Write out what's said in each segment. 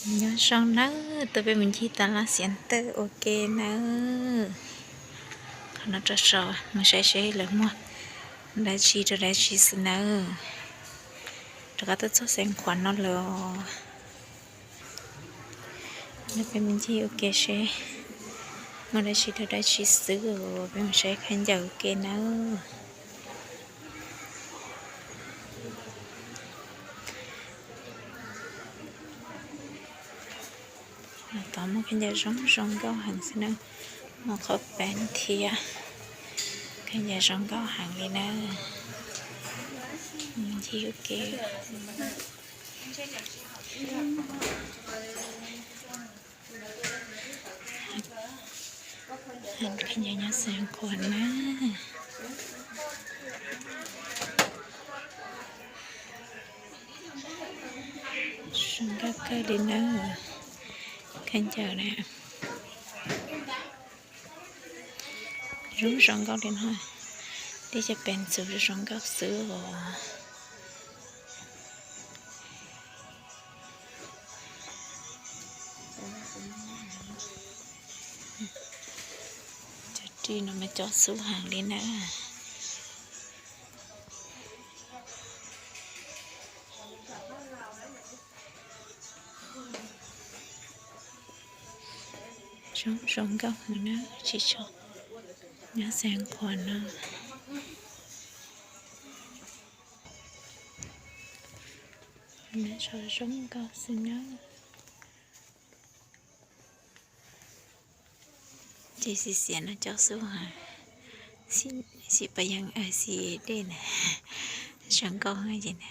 Nyob zoo nawb, tuaj peb mus ncig tas laj Xiav Tawj ua ke nawb. Qhov no rau so mus saib seb lawv muag dab tsi rau dab tsi xwb nawb. Rov qab tuaj txog Xeev Khuam no lawm. Peb mus ncig ua ke seb muag dab tsi rau dab tsi xwb, peb mus saib khaub ncaws ua ke nawb. Tod muaj khaub ncaws zoo zoo nkauj heev xwb na, muaj qhov peev thiab. Khaub ncaws zoo nkauj heev li na, ncig ua ke. Khaub ncaws nyob Xeev Khuam na. Zoo nkauj kawg li na. Khaub ncaws na, zoo zoo nkauj li no. Tib cov peev xwm zoo nkauj xwb os. Cov ris no mas cov xub heev li na. Zoo zoo nkauj heev na, tsis tshua nyob Xeev Khuam no. Zoo nkauj xwb na. Ces xim xiav no cov xub heev, xim pab yeeb, xim dej na, zoo nkauj heev ces na.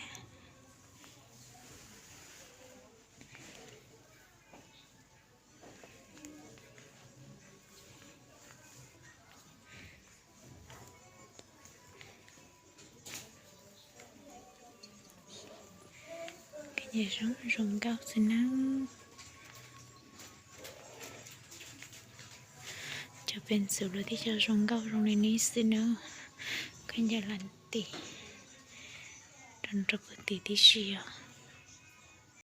Khaub ncaws zoo zoo nkauj xwb na. Cov peev xwm los tib co zoo nkauj zoo li no xwb na. Khaub ncaws las tis, rau rau puag tim tib si os.